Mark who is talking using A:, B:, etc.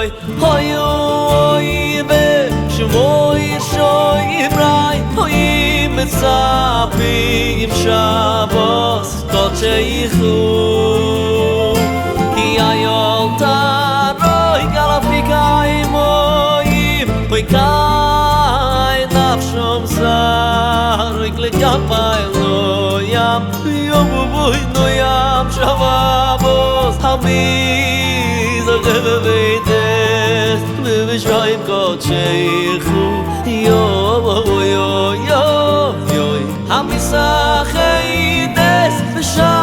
A: אוי אוי ושמוי שוי בריי אוי מצפים שבוס קודשייכו כי איול תרוי גלפיקאי מוים אוי קאי נפשום זרוי לגפאי לא ים יום ובוי נו ים שבוס המי זוגב ביתך ובשעים קודשייכו יו יו יו יו המסחי דס ושם.